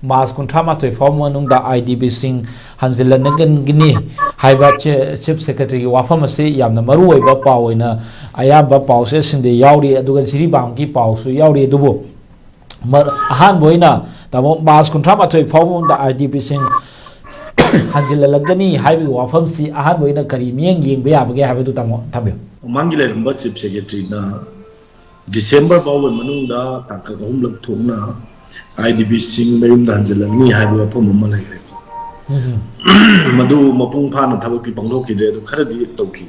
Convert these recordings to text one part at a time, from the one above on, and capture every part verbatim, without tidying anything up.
March ꯀꯨꯟꯊ꯭ꯔꯥ ꯃꯥꯊꯣꯏ ꯐꯥꯎꯕ ꯃꯅꯨꯡꯗ ꯑꯥꯏ ꯗꯤ ꯕꯤꯁꯤꯡ ꯍꯟꯖꯤꯜꯍꯟꯒꯅꯤ ꯍꯥꯏꯕ ꯆꯤ-, ꯆꯤꯐ ꯁꯦꯀ꯭ꯔꯦꯇꯔꯤꯒꯤ ꯋꯥꯐꯝ ꯑꯁꯤ ꯌꯥꯝꯅ ꯃꯔꯨ ꯑꯣꯏꯕ ꯄꯥꯎ ꯑꯣꯏꯅ ꯑꯌꯥꯝꯕ ꯄꯥꯎꯆꯦꯁꯤꯡꯗ ꯌꯥꯎꯔꯤ, ꯑꯗꯨꯒ ꯖꯤꯔꯤꯕꯥꯝꯒꯤ ꯄꯥꯎꯁꯨ ꯌꯥꯎꯔꯤ꯫ ꯑꯗꯨꯕꯨ ꯃ-, ꯑꯍꯥꯟꯕ ꯑꯣꯏꯅ ꯇꯥꯃꯣ, ꯃꯥꯔꯆ ꯀꯨꯟꯊ꯭ꯔꯥ ꯃꯥꯊꯣꯏ ꯐꯥꯎꯕ ꯃꯅꯨꯡꯗ ꯑꯥꯏ ꯗꯤ ꯕꯤꯁꯤꯡ ꯍꯟꯖꯤꯜꯍꯜꯂꯛꯀꯅꯤ ꯍꯥꯏꯕꯒꯤ ꯋꯥꯐꯝꯁꯤ ꯑꯍꯥꯟꯕ ꯑꯣꯏꯅ ꯀꯔꯤ ꯃꯤꯠꯌꯦꯡ ꯌꯦꯡꯕ ꯌꯥꯕꯒꯦ ꯍꯥꯏꯕꯗꯨ ꯇꯥꯃꯣ ꯊꯝꯕꯤꯌꯨ꯫ ꯃꯃꯥꯡꯒꯤ ꯂꯩꯔꯝꯕ ꯆꯤꯐ ꯁꯦꯀ꯭ꯔꯦꯇꯔꯤꯅ ꯗꯤꯁꯦꯝꯕꯔ ꯐꯥꯎꯕꯒꯤ ꯃꯅꯨꯡꯗ ꯇꯥꯡꯀꯛ ꯑꯍꯨꯝꯂꯛ ꯊꯣꯛꯅ ꯑꯥꯏ ꯗꯤ ꯕꯤꯁꯤꯡ ꯃꯌꯨꯝꯗ ꯍꯟꯖꯤꯜꯂꯛꯅꯤ ꯍꯥꯏꯕ ꯋꯥꯐꯝ ꯑꯃ ꯂꯩꯈ꯭ꯔꯦ꯫ ꯎꯝ꯫ ꯃꯗꯨ ꯃꯄꯨꯡ ꯐꯥꯅ ꯊꯕꯛꯇꯤ ꯄꯥꯡꯊꯣꯛꯈꯤꯗ꯭ꯔꯦ, ꯑꯗꯨ ꯈꯔꯗꯤ ꯇꯧꯈꯤ꯫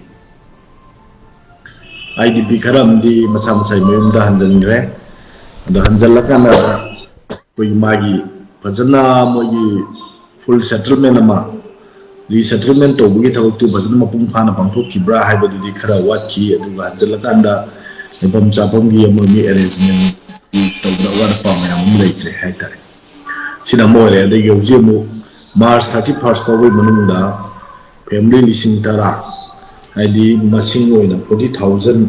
ꯑꯥꯏ ꯗꯤ ꯕꯤ ꯈꯔ ꯑꯃꯗꯤ ꯃꯁꯥ ꯃꯁꯥꯒꯤ ꯃꯌꯨꯝꯗ ꯍꯟꯖꯤꯟꯈ꯭ꯔꯦ꯫ ꯑꯗꯣ ꯍꯟꯖꯤꯜꯂꯀꯥꯟꯗ ꯑꯩꯈꯣꯏꯒꯤ ꯃꯥꯒꯤ ꯐꯖꯅ ꯃꯣꯏꯒꯤ ꯐꯨꯜ ꯁꯦꯇꯜꯃꯦꯟ ꯑꯃ, ꯔꯤꯁꯦꯇꯜꯃꯦꯟ ꯇꯧꯕꯒꯤ ꯊꯕꯛꯇꯨ ꯐꯖꯅ ꯃꯄꯨꯡ ꯐꯥꯅ ꯄꯥꯡꯊꯣꯛꯈꯤꯕ꯭ꯔꯥ ꯍꯥꯏꯕꯗꯨꯗꯤ ꯈꯔ ꯋꯥꯠꯈꯤ꯫ ꯑꯗꯨꯒ ꯍꯟꯖꯤꯜꯂꯀꯥꯟꯗ ꯂꯩꯐꯝ ꯆꯥꯐꯝꯒꯤ ꯑꯃꯒꯤ ꯑꯦꯔꯦꯟꯖꯃꯦꯟ ꯇꯧꯕꯗ ꯑꯋꯥꯠ ꯑꯄꯥ ꯃꯌꯥꯝ ꯑꯃ ꯂꯩꯈ꯭ꯔꯦ ꯍꯥꯏꯇꯥꯔꯦ꯫ ꯁꯤꯅ ꯑꯃ ꯑꯣꯏꯔꯦ꯫ ꯑꯗꯒꯤ ꯍꯧꯖꯤꯛ ꯑꯃꯨꯛ ꯃꯥꯔꯆ ꯊꯥꯔꯇꯤ ꯐꯥꯔꯁ ꯐꯥꯎꯕꯒꯤ ꯃꯅꯨꯡꯗ ꯐꯦꯃꯤꯂꯤ ꯂꯤꯁꯤꯡ ꯇꯔꯥ, ꯍꯥꯏꯗꯤ ꯃꯁꯤꯡ ꯑꯣꯏꯅ ꯐꯣꯔꯇꯤ ꯊꯥꯎꯖꯟ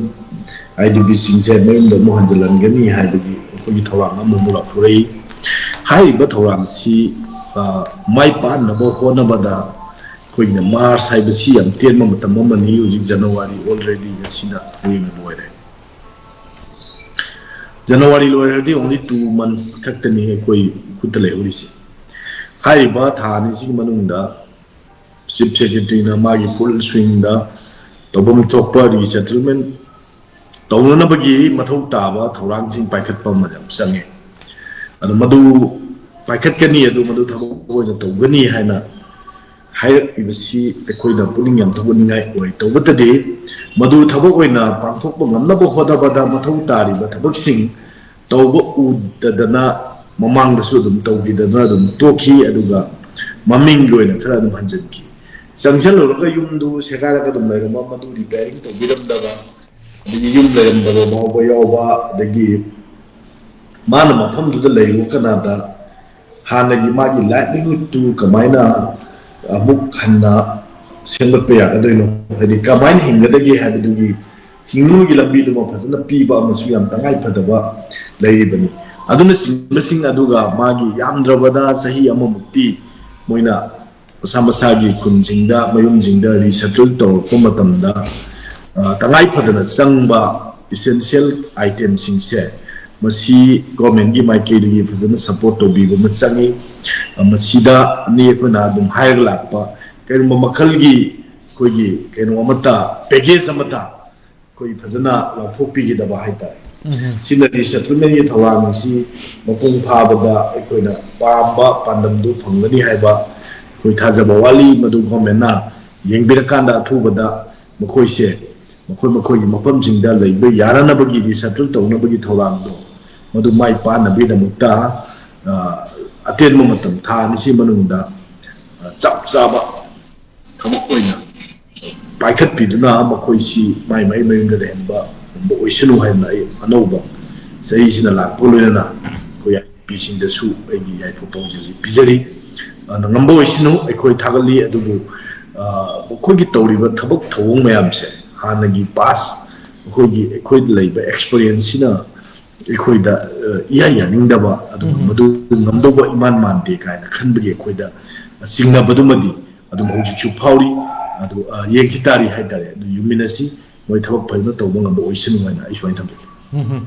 ꯑꯥꯏ ꯗꯤ ꯕꯤꯁꯤꯡꯁꯦ ꯃꯌꯨꯝꯗ ꯑꯃꯨꯛ ꯍꯟꯖꯤꯜꯍꯟꯒꯅꯤ ꯍꯥꯏꯕꯒꯤ ꯑꯩꯈꯣꯏꯒꯤ ꯊꯧꯔꯥꯡ ꯑꯃꯃꯨꯛ ꯂꯥꯎꯊꯣꯔꯛꯏ꯫ ꯍꯥꯏꯔꯤꯕ ꯊꯧꯔꯥꯡꯁꯤ, ꯑ, ꯃꯥꯏ ꯄꯥꯛꯅꯕ ꯍꯣꯠꯅꯕꯗ ꯑꯩꯈꯣꯏꯅ ꯃꯥꯔꯆ ꯍꯥꯏꯕꯁꯤ ꯌꯥꯝ ꯇꯦꯟꯕ ꯃꯇꯝ ꯑꯃꯅꯤ꯫ ꯍꯧꯖꯤꯛ ꯖꯅꯋꯥꯔꯤ already ꯉꯁꯤꯅ ꯍꯌꯦꯡꯅ ꯂꯣꯏꯔꯦ꯫ ꯖꯅꯋꯥꯔꯤ ꯂꯣꯏꯔꯗꯤ only two months ꯈꯛꯇꯅꯤ ꯑꯩꯈꯣꯏ ꯈꯨꯠꯇ ꯂꯩꯍꯧꯔꯤꯁꯦ꯫ ꯍꯥꯏꯔꯤꯕ ꯊꯥ ꯑꯅꯤꯁꯤꯒꯤ ꯃꯅꯨꯡꯗ ꯆꯤꯐ ꯁꯦꯀ꯭ꯔꯦꯇꯔꯤꯅ ꯃꯥꯒꯤ ꯐꯨꯜ ꯁ꯭ꯋꯤꯡꯗ ꯇꯧꯐꯝ ꯊꯣꯛꯄ ꯔꯤꯁꯦꯇꯜꯃꯦꯟ ꯇꯧꯅꯅꯕꯒꯤ ꯃꯊꯧ ꯇꯥꯕ ꯊꯧꯔꯥꯡꯁꯤꯡ ꯄꯥꯏꯈꯠꯄ ꯑꯃ ꯌꯥꯝ ꯆꯪꯉꯦ꯫ ꯑꯗꯣ ꯃꯗꯨ ꯄꯥꯏꯈꯠꯀꯅꯤ, ꯑꯗꯨ ꯃꯗꯨ ꯊꯕꯛ ꯑꯣꯏꯅ ꯇꯧꯒꯅꯤ ꯍꯥꯏꯅ ꯍꯥꯏꯔꯛꯂꯤꯕꯁꯤ ꯑꯩꯈꯣꯏꯗ ꯄꯨꯛꯅꯤꯡ ꯌꯥꯝ ꯊꯧꯒꯠꯅꯤꯡꯉꯥꯏ ꯑꯣꯏ꯫ ꯇꯧꯕꯇꯗꯤ ꯃꯗꯨ ꯊꯕꯛ ꯑꯣꯏꯅ ꯄꯥꯡꯊꯣꯛꯄ ꯉꯝꯅꯕ ꯍꯣꯠꯅꯕꯗ ꯃꯊꯧ ꯇꯥꯔꯤꯕ ꯊꯕꯛꯁꯤꯡ ꯇꯧꯕ ꯎꯗꯗꯅ, ꯃꯃꯥꯡꯗꯁꯨ ꯑꯗꯨꯝ ꯇꯧꯈꯤꯗꯅ ꯑꯗꯨꯝ ꯇꯣꯛꯈꯤ꯫ ꯑꯗꯨꯒ ꯃꯃꯤꯡꯒꯤ ꯑꯣꯏꯅ ꯈꯔ ꯑꯗꯨꯝ ꯍꯟꯖꯤꯟꯈꯤ꯫ ꯆꯪꯁꯤꯜꯂꯨꯔꯒ ꯌꯨꯝꯗꯨ ꯁꯦꯒꯥꯏꯔꯒ ꯑꯗꯨꯝ ꯂꯩꯔꯝꯕ, ꯃꯗꯨ ꯔꯤꯄꯦꯌꯥꯔꯤꯡ ꯇꯧꯕꯤꯔꯝꯗꯕ, ꯑꯗꯒꯤ ꯌꯨꯝ ꯂꯩꯔꯝꯕꯗꯣ ꯉꯥꯎꯕ ꯌꯥꯎꯕ, ꯑꯗꯒꯤ ꯃꯥꯅ ꯃꯐꯝꯗꯨꯗ ꯂꯩꯔꯨꯕ ꯀꯅꯥꯗ ꯍꯥꯟꯅꯒꯤ ꯃꯥꯒꯤ ꯂꯥꯏꯚꯂꯤꯍꯨꯗꯇꯨ ꯀꯃꯥꯏꯅ ꯑꯃꯨꯛ ꯍꯟꯅ ꯁꯦꯝꯒꯠꯄ ꯌꯥꯒꯗꯣꯏꯅꯣ, ꯍꯥꯏꯗꯤ ꯀꯃꯥꯏꯅ ꯍꯤꯡꯒꯗꯒꯦ ꯍꯥꯏꯕꯗꯨꯒꯤ ꯍꯤꯡꯅꯕꯒꯤ ꯂꯝꯕꯤꯗꯨꯃ ꯐꯖꯅ ꯄꯤꯕ ꯑꯃꯁꯨ ꯌꯥꯝ ꯇꯉꯥꯏ ꯐꯗꯕ ꯂꯩꯔꯤꯕꯅꯤ꯫ ꯑꯗꯨꯅꯆꯤꯡꯕꯁꯤꯡ ꯑꯗꯨꯒ ꯃꯥꯒꯤ ꯌꯥꯝꯗ꯭ꯔꯕꯗ ꯆꯍꯤ ꯑꯃꯃꯨꯛꯇꯤ ꯃꯣꯏꯅ ꯃꯁꯥ ꯃꯁꯥꯒꯤ ꯈꯨꯟꯁꯤꯡꯗ, ꯃꯌꯨꯝꯁꯤꯡꯗ resettle ꯇꯧꯔꯛꯄ ꯃꯇꯝꯗ, ꯑ, ꯇꯉꯥꯏ ꯐꯗꯅ ꯆꯪꯕ essential item ꯁꯤꯡꯁꯦ, ꯃꯁꯤ government ꯀꯤ ꯃꯥꯏꯀꯩꯗꯒꯤ ꯐꯖꯅ support ꯇꯧꯕꯤꯕ ꯑꯃ ꯆꯪꯉꯤ꯫ ꯑ, ꯃꯁꯤꯗ ꯑꯅꯤ ꯑꯩꯈꯣꯏꯅ ꯑꯗꯨꯝ ꯍꯥꯏꯔꯒ ꯂꯥꯛꯄ, ꯀꯔꯤꯒꯨꯝꯕ ꯃꯈꯜꯒꯤ ꯑꯩꯈꯣꯏꯒꯤ ꯀꯩꯅꯣ ꯑꯃꯠꯇ, package ꯑꯃꯠꯇ ꯑꯩꯈꯣꯏ ꯐꯖꯅ ꯂꯥꯎꯊꯣꯛꯄꯤꯒꯗꯕ ꯍꯥꯏꯇꯥꯔꯦ꯫ ꯁꯤꯅ resettlement ꯀꯤ ꯊꯧꯔꯥꯡ ꯑꯁꯤ ꯃꯄꯨꯡ ꯐꯥꯕꯗ ꯑꯩꯈꯣꯏꯅ ꯄꯥꯝꯕ ꯄꯥꯟꯗꯝꯗꯨ ꯐꯪꯒꯅꯤ ꯍꯥꯏꯕ ꯑꯩꯈꯣꯏ ꯊꯥꯖꯕ ꯋꯥꯠꯂꯤ꯫ ꯃꯗꯨ government ꯅ ꯌꯦꯡꯕꯤꯔꯀꯥꯟꯗ ꯑꯊꯨꯕꯗ ꯃꯈꯣꯏꯁꯦ, ꯃꯈꯣꯏ ꯃꯈꯣꯏꯒꯤ ꯃꯐꯝꯁꯤꯡꯗ ꯂꯩꯕ ꯌꯥꯅꯅꯕꯒꯤ, resettle ꯇꯧꯅꯕꯒꯤ ꯊꯧꯔꯥꯡꯗꯣ ꯃꯗꯨ ꯃꯥꯏ ꯄꯥꯛꯅꯕꯒꯤꯗꯃꯛꯇ, ꯑ, ꯑꯇꯦꯟꯕ ꯃꯇꯝ, ꯊꯥ ꯑꯅꯤꯁꯤ ꯃꯅꯨꯡꯗ, ꯑ, ꯆꯞ ꯆꯥꯕ ꯊꯕꯛ ꯑꯣꯏꯅ ꯄꯥꯏꯈꯠꯄꯤꯗꯨꯅ ꯃꯈꯣꯏꯁꯤ ꯃꯥꯏ ꯃꯥꯏ ꯃꯌꯨꯝꯗ ꯂꯩꯍꯟꯕ ꯉꯝꯕ ꯑꯣꯏꯁꯅꯨ ꯍꯥꯏꯗꯅ ꯑꯩ ꯑꯅꯧꯕ ꯆꯍꯤꯁꯤꯅ ꯂꯥꯛꯄꯒ ꯂꯣꯏꯅꯅ ꯑꯩꯈꯣꯏ ꯅꯨꯄꯤꯁꯤꯡꯗꯁꯨ ꯑꯩꯒꯤ ꯌꯥꯏꯐ ꯄꯥꯎꯖꯦꯜꯁꯤ ꯄꯤꯖꯔꯤ꯫ ꯑꯗꯨꯅ ꯉꯝꯕ ꯑꯣꯏꯁꯅꯨ, ꯑꯩꯈꯣꯏ ꯊꯥꯒꯠꯂꯤ꯫ ꯑꯗꯨꯕꯨ, ꯑ, ꯃꯈꯣꯏꯒꯤ ꯇꯧꯔꯤꯕ ꯊꯕꯛ ꯊꯧꯑꯣꯡ ꯃꯌꯥꯝꯁꯦ ꯍꯥꯟꯅꯒꯤ past ꯑꯩꯈꯣꯏꯒꯤ, ꯑꯩꯈꯣꯏꯗ ꯂꯩꯕ experience ꯁꯤꯅ ꯑꯩꯈꯣꯏꯗ, ꯑ, ꯏꯌꯥ ꯌꯥꯅꯤꯡꯗꯕ, ꯑꯗꯨꯒ ꯎꯝ꯫ ꯃꯗꯨ ꯉꯝꯗꯧꯕ ꯏꯃꯥꯟ ꯃꯥꯟꯗꯦ ꯀꯥꯏꯅ ꯈꯟꯕꯒꯤ ꯑꯩꯈꯣꯏꯗ ꯆꯤꯡꯅꯕꯗꯨꯃꯗꯤ ꯑꯗꯨꯝ ꯍꯧꯖꯤꯛꯁꯨ ꯐꯥꯎꯔꯤ꯫ ꯑꯗꯨ, ꯑ, ꯌꯦꯡꯈꯤ ꯇꯥꯔꯤ ꯍꯥꯏꯇꯥꯔꯦ꯫ ꯑꯗꯨ ꯌꯨꯝꯃꯤꯟꯅꯁꯤ, ꯃꯣꯏ ꯊꯕꯛ ꯐꯖꯅ ꯇꯧꯕ ꯉꯝꯕ ꯑꯣꯏꯁꯅꯨ ꯍꯥꯏꯅ ꯑꯩ ꯁꯨꯃꯥꯏꯅ ꯊꯝꯖꯒꯦ꯫ ꯎꯝ ꯍꯝ꯫